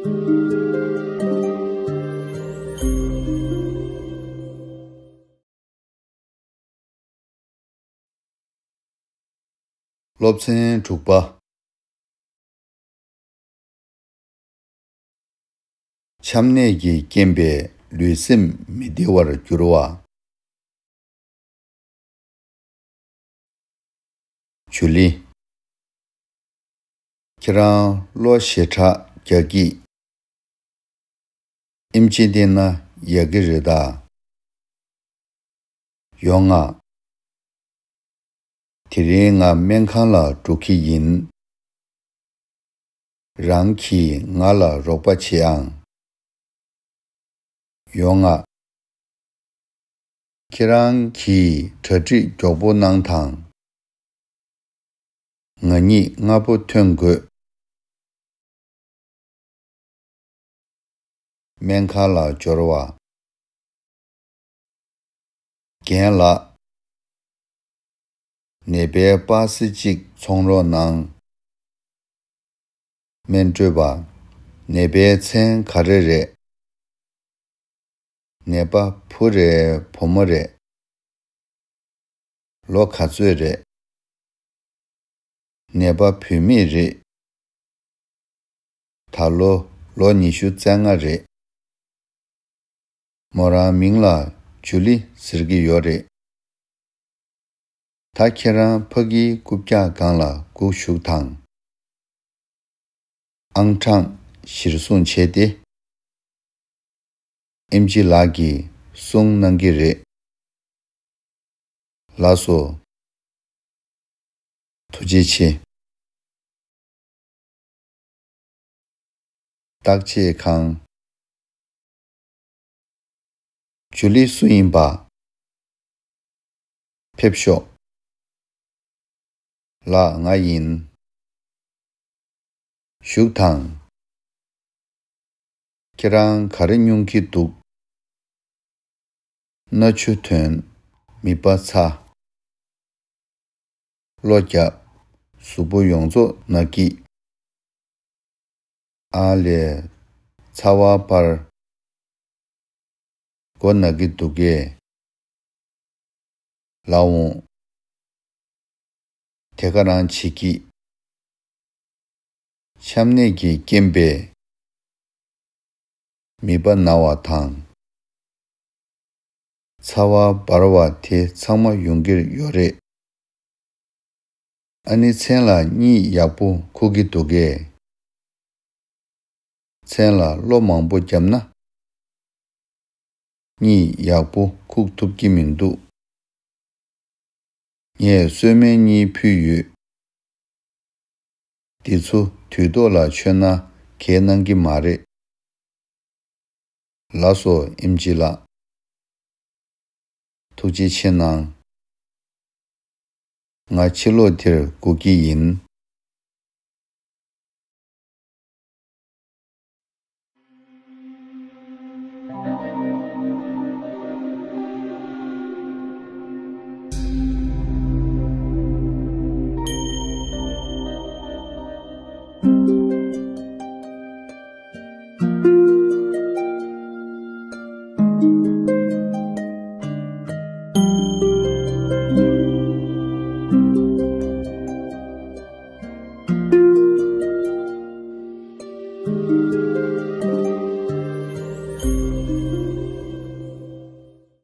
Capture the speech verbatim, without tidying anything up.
སློབ་ཚན་དྲུག་པ། ཆམ་ནད་ཀྱི་རྐྱེན་པས་ལུས་སེམས་མི་བདེ་བར་འགྱུར་བ། ཇུ་ལི། ཁྱེད་རང་གློ་ཞེ་དྲག་རྒྱག་གི། ཨེམ་ཆི་བསྟེན་ན་ཡག་གི་རེད་ད། ཡོང་ང་། དེ་རིང་ང་སྨན་ཁང་ལ་འགྲོ་གི་ཡིན། རང་གིས་ང་ལ་རོགས་པ་བྱེད་ཨང་། ཡོང་ང་། ཁྱེད་རང་གིས་གྲ་སྒྲིག་མགྱོགས་པོ་གནང་དང་། ང་གཉིས་སྔ་པོ་ཐོན་དགོས། སྨན་ཁང་ལ་འབྱོར་བ། རྒན་ལགས། ནད་པའི་པ་སེ་གཅིག་འཚོང་རོགས་གནང་། སྨན་སྤྲོད་པ། ནད་པའི་མཚན་ག་རེ་རེད། ནད་པ་བུ་རེད་བུ་མོ་རེད། ལོ་ག་ཚོད་རེད། ནད་པ་བུད་མེད་རེད། ད་ལོ་ལོ་ཉི་ཤུ་རྩ་ལྔ་རེད། མོ་རང་མིང་ལ་ཇུ་ལི་ཟེར་གྱི་ཡོད་རེད། ད་ཁྱེད་རང་ཕ་གིའི་རྐུབ་བཀྱག་སྒང་ལ་སྒུག་བཞུགས་དང་། ཨང་གྲངས་གཞིར་བཟུང་བྱས་ཏེ། ཨེམ་ཆི་ལགས་ཀྱིས་གསུང་གནང་གི་རེད། ལགས་སོ། ཐུགས་རྗེ་ཆེ། བརྟག་དཔྱད་ཁང་། ཇུ་ལི་སུ་ཡིན་པ། ཕེབས་ཤོག་ལགས། ང་ཡིན། བཞུགས་དང་། ཁྱེད་རང་ག་རེ་མྱོང་གི་འདུག་སྣ་ཆུ་ཐོན། མིད་པ་ཚ། གློ་རྒྱག་གཟུགས་པོ་ཡོངས་རྫོགས་ན་སྐྱིད། ཨ་ལས། ཚ་བ་འཕར། མགོ་ན་གི་འདུག་གས། ལགས་འོང་། དེ་ག་རང་བྱེད་ཀྱི། ཆམ་ནད་ཀྱི་རྐྱེན་པས་མིད་པ་ན་བ་དང་ཚ་བ་འབར་བ་དེ་ཚང་མ་ཡོང་གི་ཡོད་རེད། ཨ་ནི་མཚན་ལ་གཉིད་ཡག་པོ་ཁུག་གི་འདུག་གས། མཚན་ལ་གློ་མང་པོ་བརྒྱབ་ན། གཉིད་ཡག་པོ་ཁུག་ཐུབ་ཀྱི་མི་འདུག་ངས་གསོལ་སྨན་གཉིས་ཕུལ་ཡོད། འདི་ཚོ་དུས་ཐོག་ལ་མཆོད་ན་གལ་གནང་གི་མ་རེད། ལགས་སོ། ཨེམ་ཆི་ལགས། ཐུགས་རྗེ་ཆེ་གནང་། ང་ཕྱི་ལོགས་འདིར་སྒུག་གི་ཡིན།